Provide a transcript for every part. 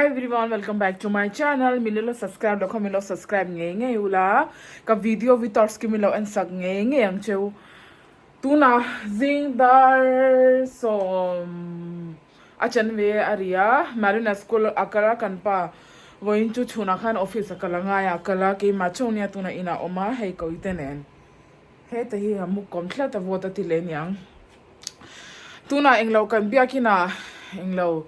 Hi everyone, welcome back to my channel. Min lo subscribe lo kha min lo subscribe ngei ngei ula. Ka video vitors ki min lo en sak ngei ngei ang cheu. Tuna zing dar som a chan ve a ria. Marina school a kal a kan pa vawiin chu chhunah khan office a kal a ngai a kal a keimah chauh nia tuna inah awm a hei ko ite nen. Heta hi a mu kawm tlat a vawt a ti leh aniang. Tunah englo kan biakin ah englo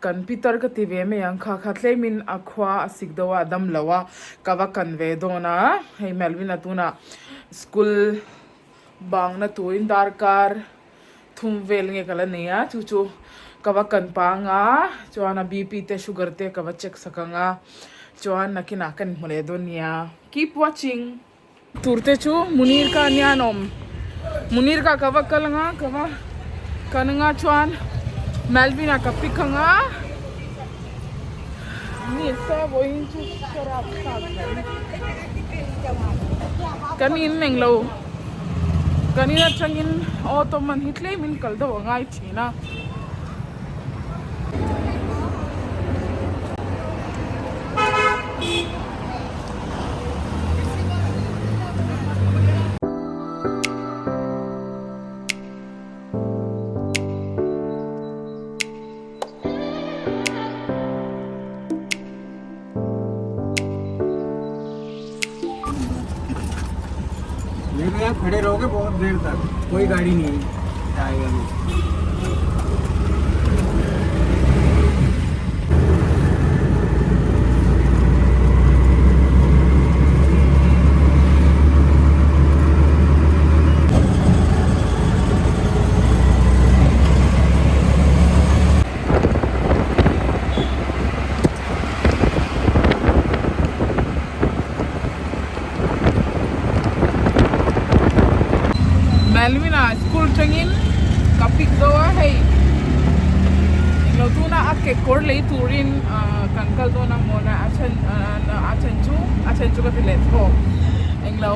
kan pitar ka ti ve mai ang kha kha tlemin a khua a sik deuh a a dam lo a ka va kan ve dawn a hei Melvin a tunah school bangna turin darkar thum vel nge ka la nei a chu chu ka va kan pang a chuan a BP te sugar te ka va check sak ang a chuan nakinah ka inhmu leh dawn nia keep watching. Tur te chu Munir ka ania an awm. Munir ka ka va kal anga ka va kan anga chuan Melvin a ka pick anga ni sa vawiin chu sarak thlak mai. Kan in englo kan in atangin auto man hi tlemin kal deuh a ngai thin a. मेरे यहाँ खड़े रहोगे बहुत देर तक कोई गाड़ी नहीं आएगा अभी। Melvin a school tangin ka pick zo a hei englo tuna a kekawr lei turin ah kan kal dawn a mawn a a then a then chu a then chu ka ti leh thawk englo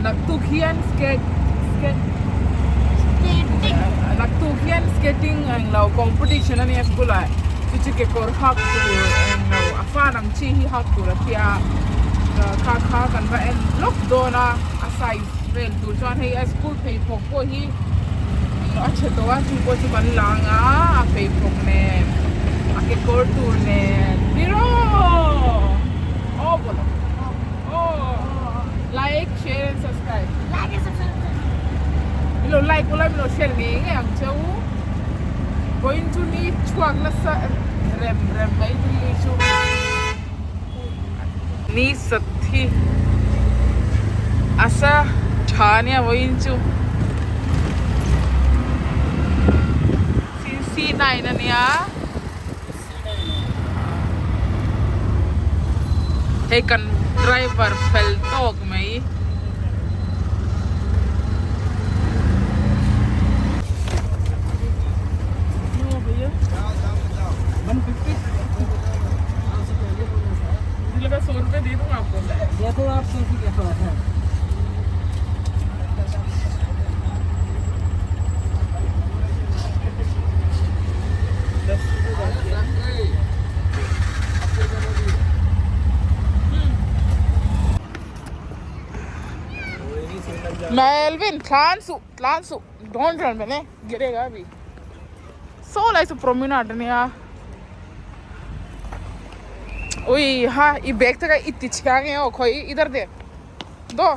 naktuk hian skate skate naktuk hian skating englo competition ania school ah chu chu kekawr hak tur englo a fan ang chi hi hak tur a tia kha kha kan va en lawk dawn a a size vel tur chuan hei a school pheikhawk pawh hi a chhe tawh a chu pawh chu kan la ang a a pheikhawk nen a kekawr tur nen hero aw bawlh aw like share and subscribe Like and subscribe. Milo like ula milo share ngei ngei ang cheu vawiin chu ni chhuak nasa rem rem mai ni chu ni sat hi asa tha ania vawiin chu C nine ania hei kan driver fel tawk mai. देखो आप कैसी कैसा होता है Melvin tlan suh tlan suh don't run मैंने गिरेगा अभी so lai chu promenade ania ui ha i bag te kha i ti chhia nge aw khawi idhar de do.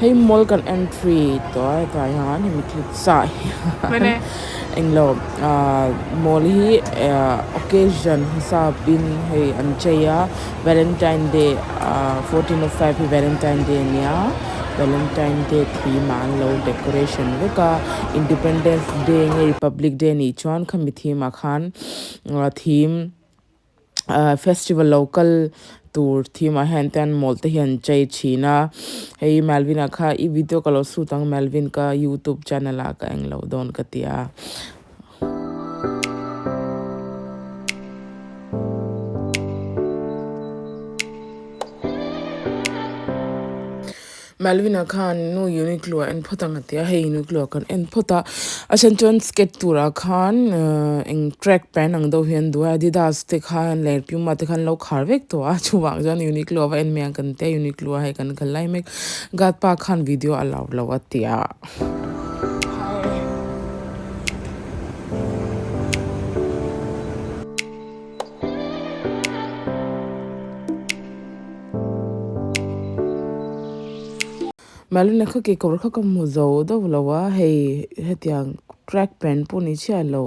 Hei mall kan entry tawh a hetah hian hemi clip chah hian englo ahh mall hi ahh occasion hisapin hei an chei a valentine day ahh 14 of 5 hi valentine day ania valentine day theme ah an lo decoration vek a independence day nge republic day anih chuan khami theme ah khan theme. Ahh festival lo kal tur theme ah hian te an mall te hi an chei thin a hei Melvin a kha i video ka lo shoot ang Melvin ka youtube channel ah ka englo dawn ka ti a. Melvin a khan nu Uniqlo a en phawt ang a ti a hei Uniqlo kan en phawt a a then chuan skate turah khan ahh eng track pant ang deuh hi an duh a adidas te khan leh puma te khan an lo khar vek tawh a chuvang chuan Uniqlo a va en mai ang kan tia Uniqlo a hei kan kal lai mek guard pa khan video a allow lo a ti a. Malina kha kekawr kha ka hmu zo deuh lo a hei hetiang track pant pawh ni chiah lo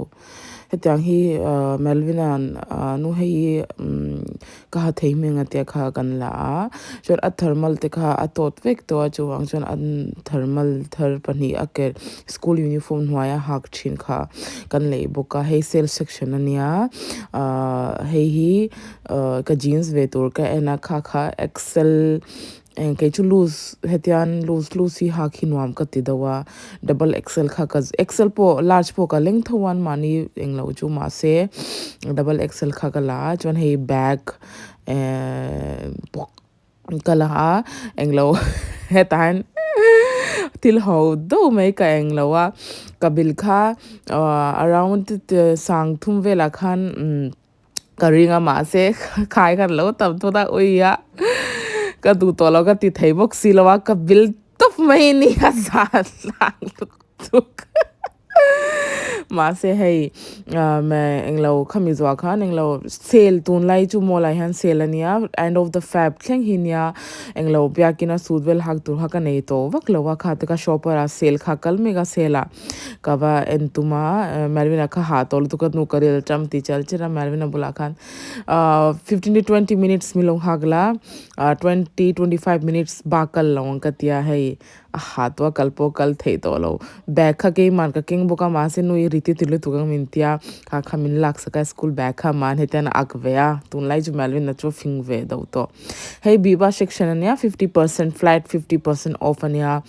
hetiang hi ahh Melvin-a'n ahh nu hei hi umm ka ha thei hming a tia kha kan la a chuan a thermal te kha a tawt vek tawh a chuvang chuan an thermal thar pahnih a ker school uniform hnuaia hak thin kha kan lei bawk a hei sale section ania ahh hei hi. Ahh ka jeans ve tur ka en a kha kha excel eng kei chu loose hetian loose loose hi hak hi nuam ka ti deuh a double excel kha ka excel pawh large pawh ka leng tho a mahni englo chu mahse double excel kha ka la a chuan hei bag ehh bawk ka la a englo hetah hian thil ho deuh mai ka englo a ka bill kha ahh around sang thum velah khan umm. Ka ring a mahse khai khan lo tam thut a ui a ka duh tawh lo ka ti thei bawk si lo a ka bil tawp mai a ni a zan tlang lutuk mahse hei englo khami zuah khan englo sale tunlai chu mall ah hian sale a nia end of the feb thleng hi nia englo biakin a suit vel hak tur kha ka nei tawh vak lo a kha te kha shopper ah sale kha kal mek a sale ah. Ka va en tum a Melvin-a kha hah tawh lutuk a hnu ka rel ṭam tih chal chal a Melvin-a bulah khan ahh 15 to 20 minutes min lo nghak la ahh 20 25 minutes bak kal lo ang ka ti a hei a hah tawh a kal pawh kal theih tawh lo bag kha keimah ka keng bawk a mahse nu i ri ti ti lutuk ang min tia kha kha min laksak a school bag kha mahni hian a ak ve a tunlai chu Melvin-a chu a fing ve deuh tawh hei biba section ania 50% flat 50% off ania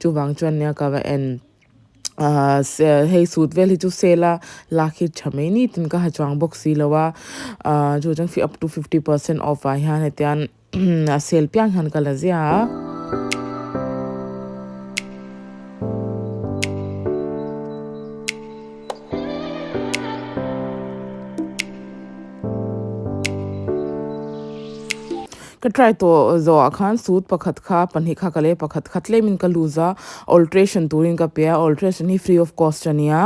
chuvang chuan nia ka va en. Ahh hei suit vel hi chu sale a lak hi tha mai ni tin ka ha chuang bawk si lo a ahh chu chuan up to 50% off ah hian hetiang a sale piang hian ka la ziah a. Ka try tawh zawhah khan suit pakhat kha pahnih kha ka lei a pakhat kha tlemin ka lose a alteration turin ka pe a alteration hi free of cost a nia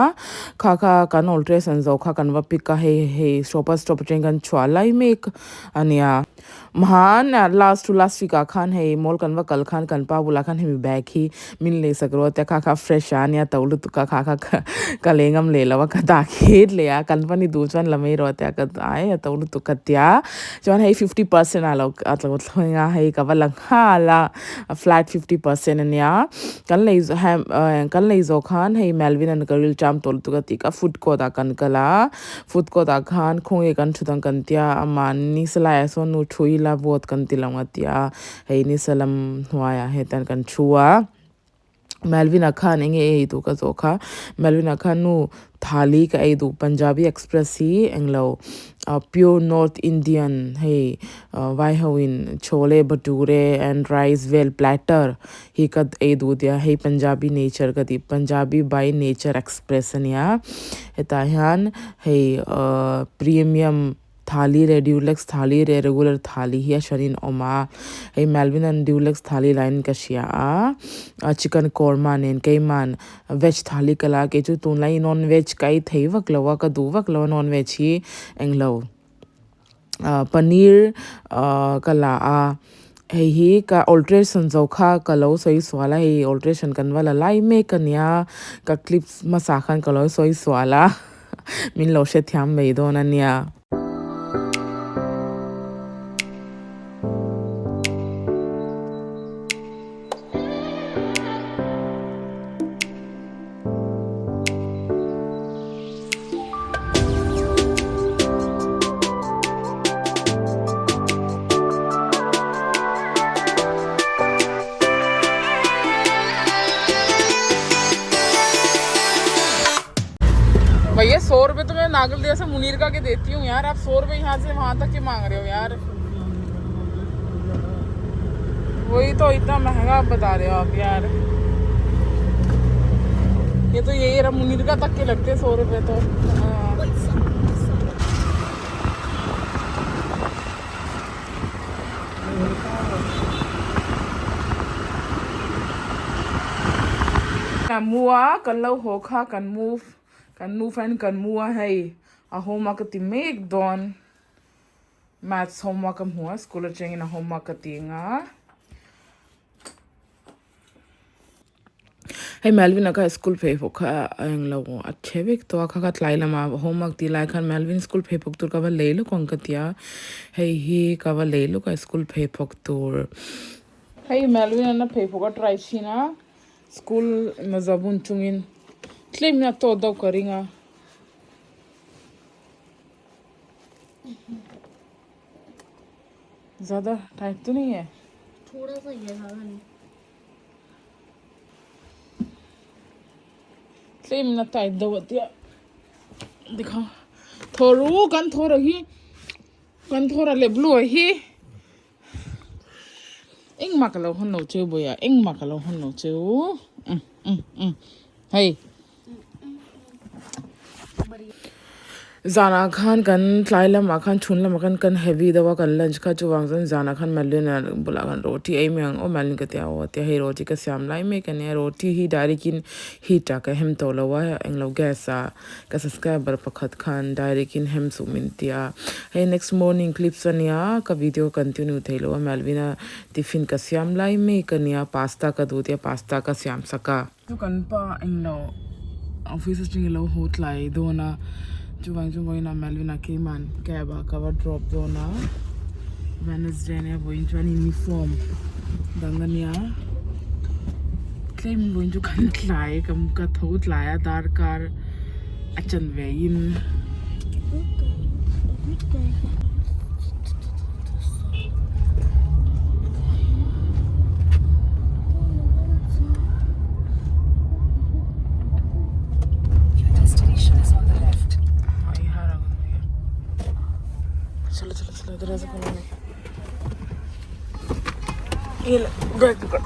kha kha kan alteration zawh kha kan va pick a hei hei shop a stop atangin kan chhuah lai mek a nia hman last to last week ah khan hei mall kan va kal khan kan pa bulah khan hemi bag hi min lei sak rawh tia kha kha fresh a nia to lutuk a kha kha ka lei ngam leh lo a ka dah khit leh a kan va ni duh chuan la mai rawh tia ka ai a to lutuk ka tia. Chuan hei 50% ah lo a tlo thleng a hei ka va la nghal a a flat 50% ania kan lei zawh hem kan lei zawh khan hei Melvin an ka ril ṭam tawh lutuk a tih kha food court ah kan kal a food court ah khan khawnge kan thut ang kan tia amah nisa laiah sawn nu thu ila vote kan ti lo ang a tia hei nisa lam hnuaiah hetan kan thu a. Melvin-a khan eng nge ei duh ka zawh kha Melvin-a khan nu thali ka ei duh Punjabi Express hi englo ah pure North Indian hei ah vai ho in chole bhature and rice vel platter hi ka ei duh tia hei Punjabi nature ka tih Punjabi by nature express ania hetah hian hei ah premium. Thali leh deluxe thali leh regular thali hi a hranin a awm a hei Melvin an deluxe thali laiin ka hria a chicken korma nen keiman veg thali ka la a kei chu tunlai non veg ka ei thei vak lo a ka duh vak lo a non veg hi englo ah paneer ah ka la a. Hei hi ka alteration zo kha ka lo sawi sual a hei alteration kan va la lai mek a nia ka clips hmasa khan ka lo sawi sual a min lo hrethiam mai dawn a nia. भैया 100 रुपए तो मैं नागलदिया से मुनीरका के देती हूँ यार, आप 100 रुपए यहाँ से वहां तक के मांग रहे हो यार। वही तो, इतना महंगा आप बता रहे हो आप यार। ये तो यही रहा, मुनीरका तक के लगते 100 रुपए तो हाँ। Kan mu a, kan lo haw kha kan move kan move hian kan mu a hei a homework ka ti mek dawn maths homework ka hmu a school atangin a homework ka ti ang a. Hei Melvin a kha school phei pawh kha a englo a chhe vek tawh a kha kha tlai lamah homework tih lai khan Melvin school phei phawk tur ka va lei lawk ang ka ti a hei hi ka va lei lawk a school phei phawk tur. Hei Melvin an a phei phawk a try thin a school mawza bun chungin tlem in a tawt deuh ka ring a. Zyada tight to nahi hai? Thoda sa hi hai zyada nahi. Tlem in a tight deuh a tia dikhao thaw ru kan thaw ra hi kan thaw ra leh blue ah hi engmah ka lo hawn lo cheu bawiah engmah ka lo hawn lo cheu um um um hei. Zanah khan kan tlai lamah khan chhun lamah khan kan heavy deuh a kan lunch kha chuvang chuan zanah khan Malina bulah khan roti ei mai ang aw Malin ka ti a aw tia hei roti ka siam lai mek a nia roti hi direct in heat ah ka hem tawh lo a englo gas ah ka subscriber pakhat khan direct in hem suh min ti a hei next morning clips a nia ka video continue thei lo a Malvina tiffin ka siam lai mek a nia pasta ka duh tia pasta ka siam sak a. Chu kan pa englo office atangin alo haw tlai dawn a chuvang chu vawiin ah Melvin-a keiman cab ah ka va drop dawn a Wednesday ania vawiin chuan uniform dang ania tlem vawiin chu kan tlai ka tho tlai a darkar a chanve in. चलो चलो चलो दरवाजा खोलो ये लो बैग पकड़।